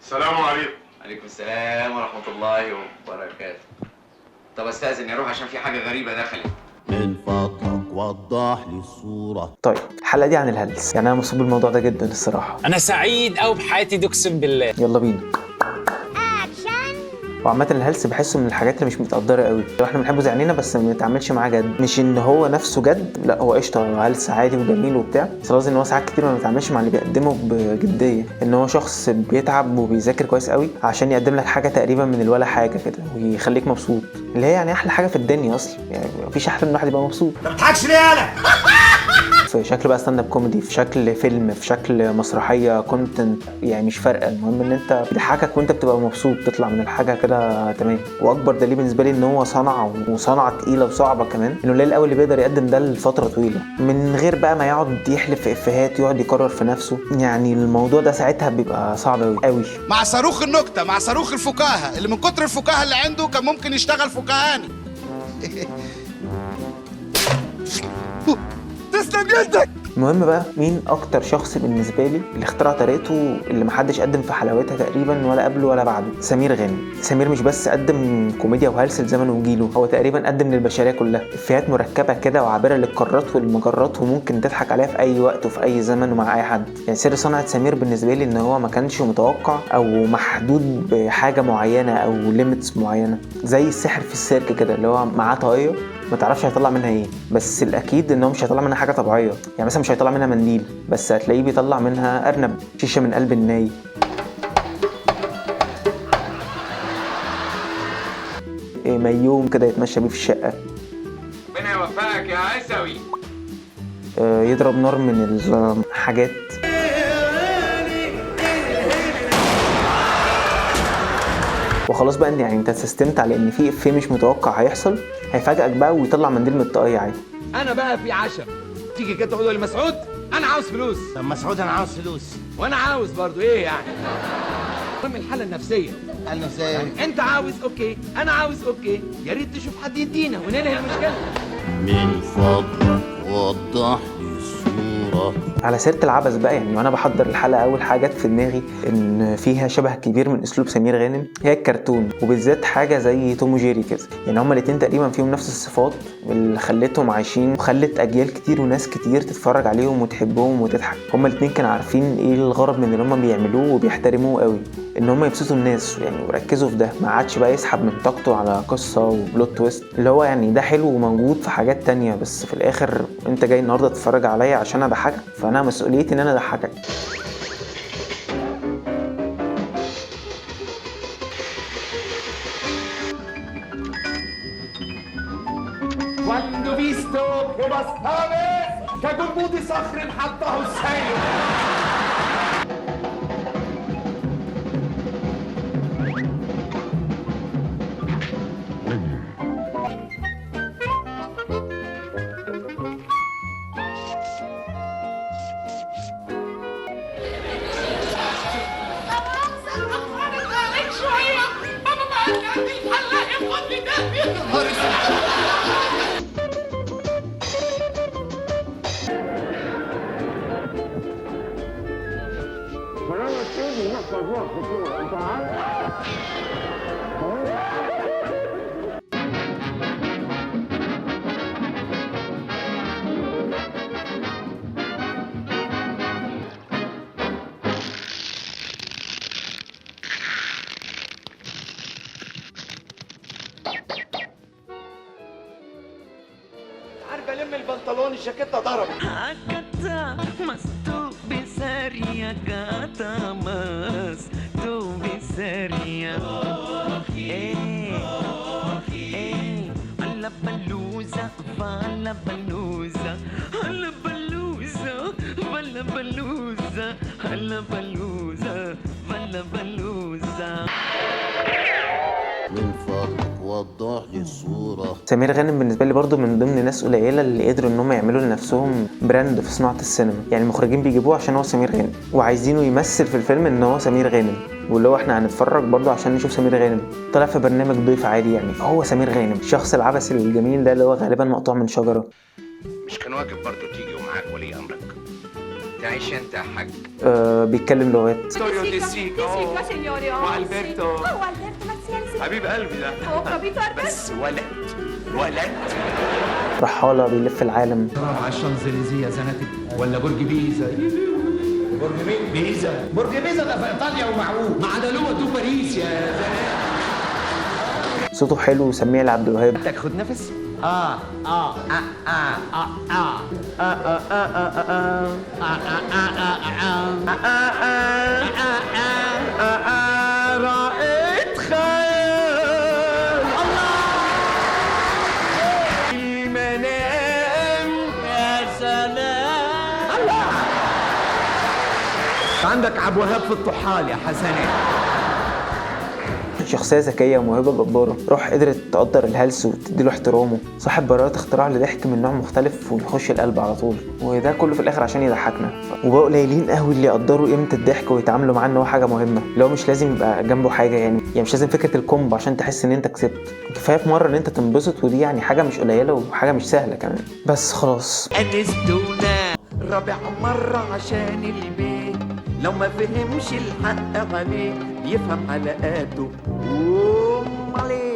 السلام عليكم. عليكم السلام ورحمة الله وبركاته. طب استاذن اروح عشان في حاجة غريبة دخلت. من فضلك وضح لي الصورة. طيب الحلقة دي عن الهلس، يعني انا مبسوط بالموضوع ده جدا الصراحة. انا سعيد قوي بحياتي دي اقسم بالله. يلا بينا. وعامة الهلس بحسه من الحاجات اللي مش متقدرة قوي، لو احنا بنحبه زي عينينا بس ما بنتعاملش معاه جد، مش ان هو نفسه جد، لا هو قشطة هلس عادي وجميل وبتاع، بس قصدي ان هو ساعات كتير ما بيتعاملش مع اللي بيقدمه بجدية، ان هو شخص بيتعب وبيذاكر كويس قوي عشان يقدم لك حاجة تقريبا من الولا حاجة كده ويخليك مبسوط، اللي هي يعني احلى حاجة في الدنيا اصلا، يعني مفيش احلى من الواحد يبقى مبسوط. ما بتضحكش ليه يالا؟ في شكل بقى stand up comedy، في شكل فيلم، في شكل مسرحية، content، يعني مش فارقه، المهم ان انت بيضحكك وانت بتبقى مبسوط تطلع من الحاجة كده تمام. واكبر دليل بالنسبة لي ان هو صنعه، وصنعه تقيلة وصعبة كمان، انه قليل قوي اللي بيقدر يقدم ده لفترة طويلة من غير بقى ما يقعد يحلف في افيهات، يقعد يكرر في نفسه، يعني الموضوع ده ساعتها بيبقى صعب قوي قوي. مع صاروخ النكتة، مع صاروخ الفكاهة اللي من كتر الفكاهة اللي عنده كان ممكن يشتغل فكاهاني. تسلم يدك. المهم بقى مين اكتر شخص بالنسبة لي اللي اخترع طريقته اللي محدش قدم في حلاوتها تقريبا ولا قبله ولا بعده؟ سمير غانم. سمير مش بس قدم كوميديا وهلس لزمنه وجيله، هو تقريبا قدم للبشرية كلها افيهات مركبة كده وعابره للقارات والمجرات، وممكن تضحك عليها في اي وقت وفي اي زمن ومع اي حد. يعني سر صنعه سمير بالنسبة لي ان هو ما كانش متوقع او محدود بحاجة معينة او limits معينة، زي السحر في السيرك كده اللي هو معاه طاقية ما تعرفش هيطلع منها ايه، بس الاكيد ان هو مش هيطلع منها حاجة طبيعية، يعني مثلا مش هيطلع منها منديل، بس هتلاقيه بيطلع منها ارنب، شيشة من قلب الناي، ميوم كده يتمشى بيه في الشقة، ربنا يوفقك يا عيسوي، يضرب نار من الحاجات. وخلاص بقى ان يعني انت سستمت على ان في افيه مش متوقع هيحصل، هيفاجئك بقى ويطلع منديل من الطاقية عادي. انا بقى في عشم تيجي كده تقول لمسعود انا عاوز فلوس. طب مسعود انا عاوز فلوس. وانا عاوز برضو ايه يعني؟ المهم الحالة النفسية. الحالة النفسية يعني انت عاوز okay، انا عاوز okay، يا ريت تشوف حد يدينا وننهي المشكلة. من فضلك وضح لي الصورة. على سيرة العبث بقى، يعني وانا بحضر الحلقة اول حاجة جت في دماغي ان فيها شبه كبير من اسلوب سمير غانم هي الكرتون، وبالذات حاجة زي توم وجيري كده، يعني هما الاتنين تقريبا فيهم نفس الصفات اللي خلتهم عايشين وخلت اجيال كتير وناس كتير تتفرج عليهم وتحبهم وتضحك. هما الاتنين كانوا عارفين ايه الغرض من اللي هما بيعملوه وبيحترموه قوي، ان هما يبسطوا الناس يعني وركزوا في ده، ما عادش بقى يسحب من طاقته على قصة و plot twist اللي هو يعني ده حلو وموجود في حاجات تانية، بس في الاخر انت جاي النهارده تتفرج عليا عشان اضحكك، فانا مسؤوليتي ان انا اضحكك. Quando visto che bastave كجلمود صخر حطه السيل. عارف الم البنطلون الجاكيته ضربت. من فضلك وضح لي الصورة. سمير غانم بالنسبة لي برضو من ضمن ناس قليله اللي قدروا ان هم يعملوا لنفسهم brand في صناعة السينما، يعني المخرجين بيجيبوه عشان هو سمير غانم وعايزينه يمثل في الفيلم ان هو سمير غانم، واللي هو احنا هنتفرج برضو عشان نشوف سمير غانم. طلع في برنامج ضيف عادي، يعني هو سمير غانم الشخص العبثي الجميل ده اللي هو غالبا مقطوع من شجرة. مش كان واجب برضو تيجي ومعاك ولي امرك؟ تعيش انت يا حاج. بيتكلم لغات. حبيب قلبي ده بس ولد ولد. رحالة بيلف العالم. على الشانزليزيه زناتي ولا برج بيزا؟ برج مين؟ بيزا. برج بيزا ده في ايطاليا ومعوج مع دلوه دو باريس يا زناتي. صوته حلو وسميع لعبد الوهاب. خد نفس. اه اه اه اه اه اه اه اه اه اه اه رأيت خيال الله المنام. يا سلام الله. عندك عبد الوهاب في الطحال يا حسنات. شخصية ذكية وموهبة جبارة، روح قدرت تقدر الهلس وتديله احترامه، صاحب براءة اختراع لضحك من نوع مختلف وبيخش القلب على طول، وده كله في الآخر عشان يضحكنا. وبقوا قليلين قوي اللي يقدروا قيمة الضحك ويتعاملوا معاه إن هو حاجة مهمة، اللي هو مش لازم يبقى جنبه حاجة، يعني مش لازم فكرة ال combo عشان تحس إن أنت كسبت، كفاية في مرة إن أنت تنبسط، ودي يعني حاجة مش قليلة وحاجة مش سهلة كمان. بس خلاص أنستونا رابع مرة عشان البيت، لو ما فهمش الحق عليه يفهم حلقاته. عليه.